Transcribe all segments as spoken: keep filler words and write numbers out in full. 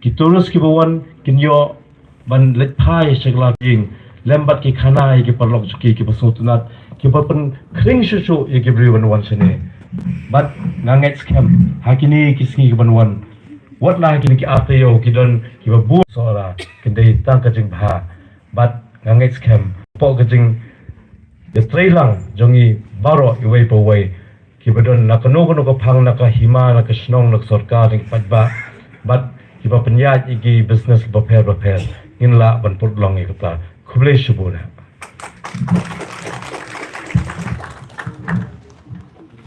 Ki tourist kiba wan kin ïoh ban leit phai sha ki la ïing lem bad ki khana ïa ki paralok jong ki kiba sngewtynnat, kiba pynkhring shuh shuh ïa ki briew ban wan shane. Bad nga ngeit skhem ha kine ki sngi kiban wan, wat la ha kine ki ar taïew ki don kiba bun Sohra, kin dei tang ka jingbha. Bad nga ngeit skhem hapoh ka jingïatreilang jong ngi baroh iwei pa iwei, kiba don na kano kano ka phang, na ka hima, na ka shnong, na ka sorkar, na ki paidbah, bad kiba pynïaid ïa ki business bapher bapher, ngin lah ban pynlong ïa kata. Khublei shibun.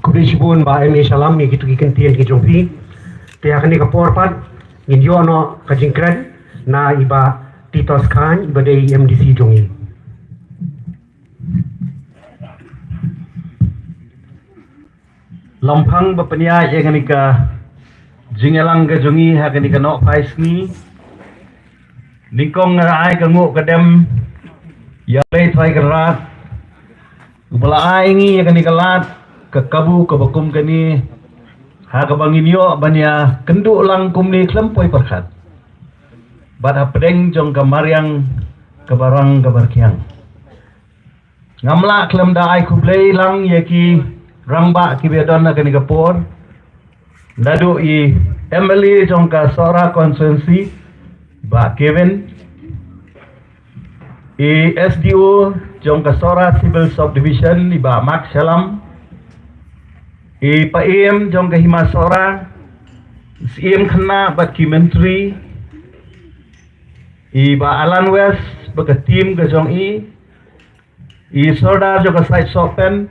Khublei shibun Bah M A Shylla ïa kito ki kyntien ki jong phi. Te ha kane ka por pat ngin ïoh noh ka jingkren na i Bah Titos Chyne, iba dei i M D C jong ngi. Lymphang ba pynïaid ïa kane ka jingïalang ka jong ngi ha kane ka nohphai sngi, nyngkong nga ai ka nguh ka dem ïa U Blei Trai Kynrad, uba la ai ngi ïa kane ka lad, ka kabu kaba kum kane, ha kaba ngin ïoh ban ïakynduh lang kumne khlem poi pyrkhat, bad hapdeng jong ka mariang kaba rang kaba rkhiang. Ngam lah khlem da ai khublei lang ïa ki rangbah kiba don ha kane ka por, naduh i M L A jong ka Sohra constituency, Bah Kevin, i S D O jong ka Sohra Civil Subdivision, i Bah Mark Shylla, i Paiem jong ka Hima Sohra, Syiem Khynnah bad ki Myntri, i Bah Alan West bad ka team ka jong i, i Sordar jong ka Sait Sohpen,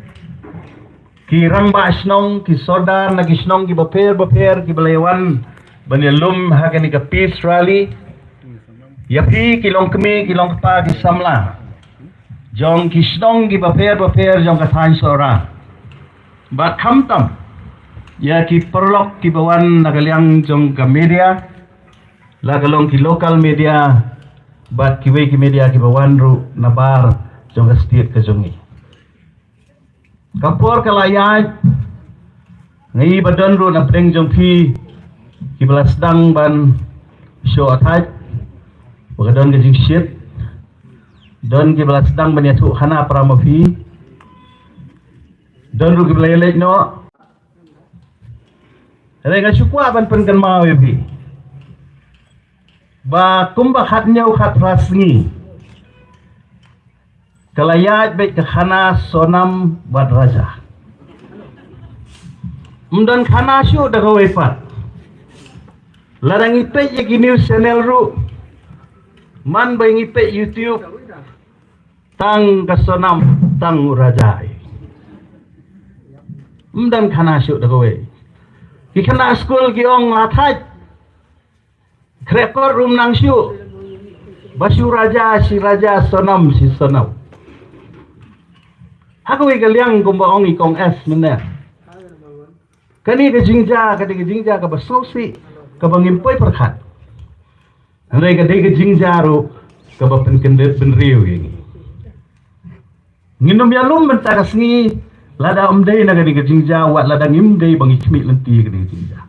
ki rangbah shnong, ki Sordar na ki shnong kiba pher bapher kiba la ïawan ban ïalum ha kane ka peace rally. Ïa phi ki longkmie, ki longkpa, ki samla jong ki shnong kiba pher bapher jong ka thaiñ Sohra, bad khamtam ïa ki paralok kiba wan na ka liang jong ka media, la ka long ki local media bad kiwei ki media kiba wan ruh nabar jong ka state ka jong ngi. Ka por ka la ïaid, ngi ba don ruh na pdeng jong phi kiba la sdang ban shoh thait, ba ka don ka jingshit, don kiba la sdang ban ïathuh khana para ma phi, don ruh kiba la ïaleit noh. Hynrei nga shu kwah ban pynkynmaw ïa phi ba kumba khatñiew khatphra sngi ka la ïaid beit ka khana Sonam bad Raja. Ym don khana shuh da kawei pat. Lada ngi peit ïa ki news channel ruh, man ba ngi peit YouTube, tang ka Sonam, tang u Raja. Ym don khana shuh da kawei. Ki khynnah skul ki ong la thait, khreh kot ruh ym nang shuh, ba shu Raja shi Raja, Sonam shi Sonam. Ha kawei ka liang kumba ong i Kong S mynne, kane ka jingjia, kane ka jingjia kaba sngewsih, kaba ngim poi pyrkhat. Hynrei ka dei ka jingjia ruh kaba pynkyndit bynriew ïa ngi. Ngin ym ïalum mynta ka sngi lada ym dei na kane ka jingjia, wat lada ngim dei ba ngi khmih lynti ïa kane ka jingjia.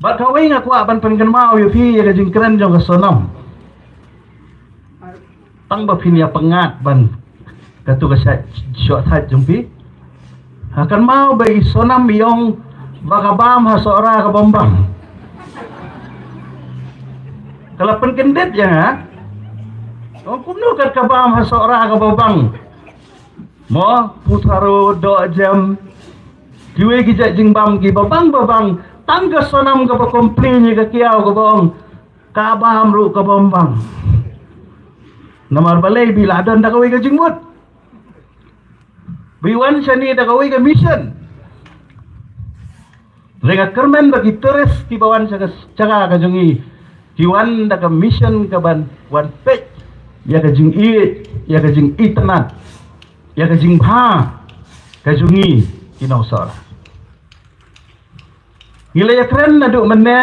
Bad kawei nga kwah ban pynkynmaw ïa phi ïa ka jingkren jong ka Sonam. Tang ba phin ïa pyngngad ban katu ka sha-, shoh thait jong phi. Ha, kynmaw ba i Sonam i ong ba ka bam ha Sohra kaba ym bang. Ka la pynkyndit ïa nga. Ong kumno kat ka bam ha Sohra kaba ym bang. Mo, putharo, dohjem, kiwei ki jait jingbam kiba bang ba bang. Tang ka Sonam kaba complain ïa ka kiaw kaba ong ka bam ruh kaba ym bang. Namar balei? Ba i la don da kawei ka jingmut, ba i wan shane da kawei ka mission. Hynrei nga kyrmen ba ki tourist kiba wan sha ka jaka ka jong ngi ki wan da ka mission kaban wan peit ïa ka jingïeit, ïa ka jingitynnat, ïa ka jingbha ka jong ngi ki nong Sohra. Ngi la ïakren naduh mynne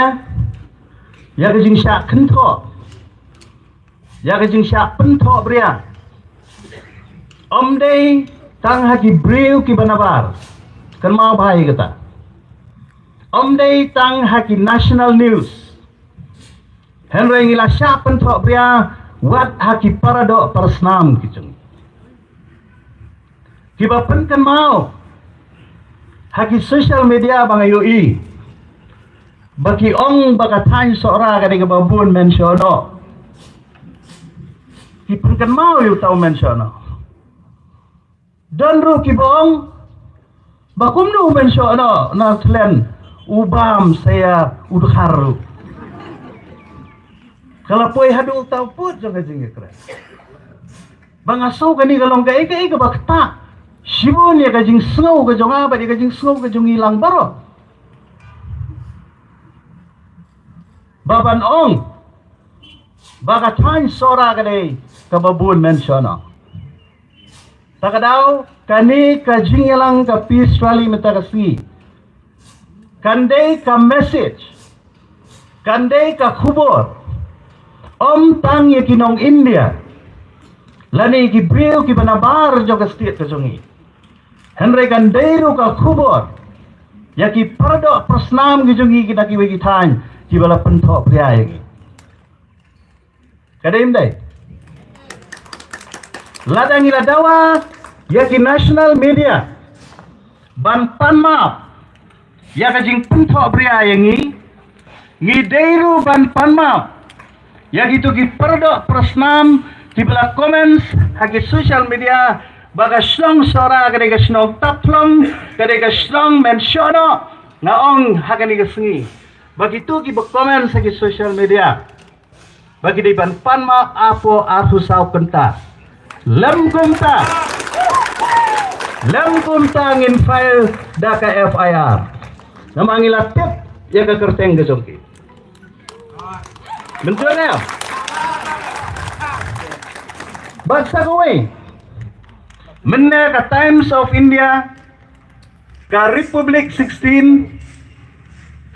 ïa ka jingshah kynthoh, ïa ka jingshah pynthohbria. Ym dei tang ha ki briew kiba nabar. Kynmaw bha ïa kata. Ym dei tang ha ki national news. Hynrei ngi la shah pynthoh bria wat ha ki paradoh parasnam ki jong ngi. Kiba pynkynmaw ha ki social media ba nga ïohi ba ki ong ba ka thaiñ Sohra ka dei kaba bun mynshuwa noh. Ki pynkynmaw ïa uta u mynshuwa noh. Don ruh kiba ong ba kumno u mynshuwa noh na thlen u bam sa ïa u dkhar ruh. Ka la poi haduh uta u pud jong ka jingïakren. Ba nga sngew kane ka long kaei kaei kaba ktah shibun ïa ka jingsngew ka jong nga bad ïa ka jingsngew ka jong ngi lang baroh. Ba ban ong ba ka thaiñ Sohra ka dei kaba bun mynshuwa noh. Ta ka daw kane ka jingïalang ka Peace Rally mynta ka sngi kan dei ka message, kan dei ka khubor ym tang ïa ki nong India lane ki briew kiba nabar jong ka state ka jong ngi. Hynrei kan dei ruh ka khubor ïa ki paradoh parasnam ki jong ngi ki na kiwei ki thaiñ kiba la pynthoh bria ïa ngi. Ka dei ym dei? Lada ngi la dawa ïa ki national media ban pan map ïa ka jingpynthoh bria ïa ngi, ngi dei ruh ban pan map ïa kito ki paradoh parasnam kiba la comments ha ki social media ba ka shnong Sohra ka dei ka shnong taphlong, ka dei ka shnong mynshuwa noh. Nga ong ha kane ka sngi ba kito kiba comments ha ki social media ba ki dei ban pan map hapoh arphew saw kynta. Lym kumta, lym kumta ngin file da ka F I R. Namar ngi la tip ïa ka kyrteng ka jong ki. Mynta ne bad sa kawei, mynne ka Times of India, ka Republic sixteen,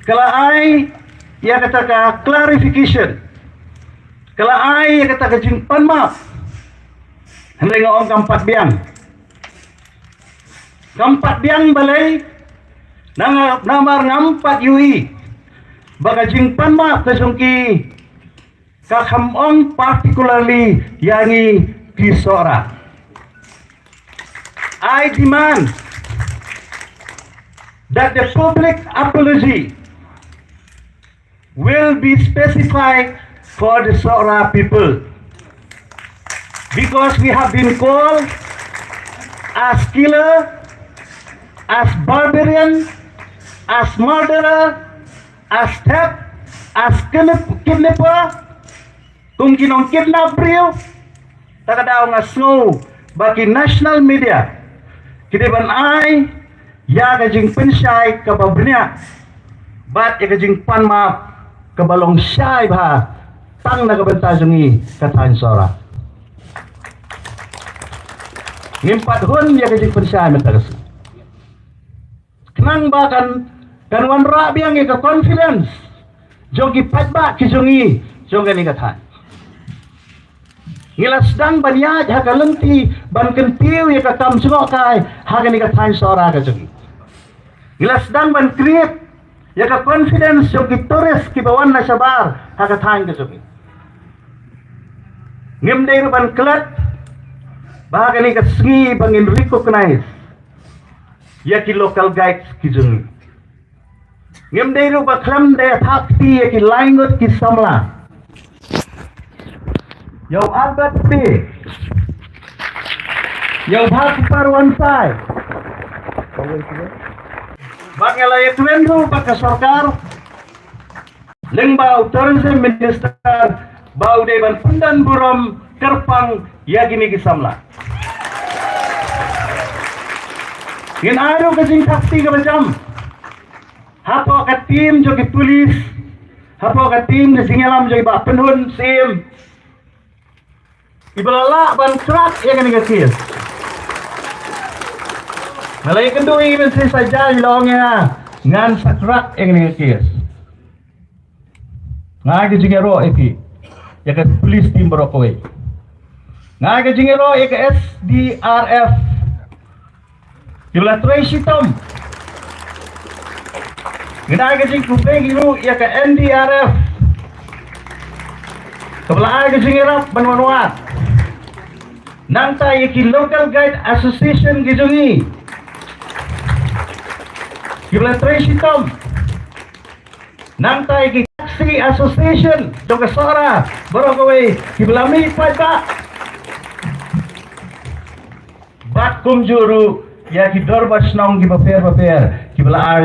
ka la ai ïa kata ka clarification, ka la ai ïa kata ka jingpan map. Hynrei nga ong kam pat biang, kam pat biang. Balei? Nang namar ngam pat ïohi ba ka jingpan map ka jong ki ka kham ong particularly ïa ngi ki Sohra. I demand that the public apology will be specified for the Sohra people, because we have been called as killer, as barbarian, as murderer, as theft, as kidnap-, kidnapper, kum ki nongkidnap briew. Ta ka daw nga sngew ba ki national media ki dei ban ai ïa ka jingpynshai kaba bniah bad ïa ka jingpan map kaba long shai bha tang na ka bynta jong ngi ka thaiñ Sohra. Ngim pat hun ïa ka jingpynshai mynta ka sngi. Khnang ba kan, kan wanrah biang ïa ka confidence jong ki paidbah ki jong ngi jong kane ka thaiñ. Ngi la sdang ban ïaid ha ka lynti ban kyntiew ïa ka kam jngohkai ha kane ka thaiñ Sohra ka jong ngi. Ngi la sdang ban create ïa ka confidence jong ki tourist kiba wan na shabar ha ka thaiñ ka jong ngi. Ngim dei ruh ban klet ba ha kane ka sngi ba ngin recognize ïa ki local guides ki jong ngi. Ngim dei ruh ba khlem da thap kti ïa ki laingut ki samla. Ïa u Albert Pte, ïa u Bhakipar Wansai. Bad nga la ïakren ruh bad ka sorkar lyngba u tourism minister ba u dei ban pyndon burom kyrpang ïa kine ki samla. Ngin ai ruh ka jingthap kti kaba jam hapoh ka team jong ki police, hapoh ka team ka jingïalam jong i Bah Pynhun Syiem, iba la lah ban crack ïa kane ka case. Nga la ïakynduh ïa i mynsiem sa judge, i la ong ïa nga, ngan sa crack ïa kane ka case. Nga ai ka jingïaroh ïa phi, ïa ka police team baroh kawei. Nga ai ka jingïaroh ïa ka S D R F, kiba la trei shitom. Ngi da ka jingkhublei ruh ïa ka N D R F kaba la ai ka jingïarap ban wan wad. Nangta ïa ki local guide association ki jong ngi kiba la trei shitom. Nangta ïa ki taxi association jong ka Sohra baroh kawei kiba la mih paidbah. Bad kumjuh ruh ïa ki dorbar shnong kiba pher ba pher kiba la ai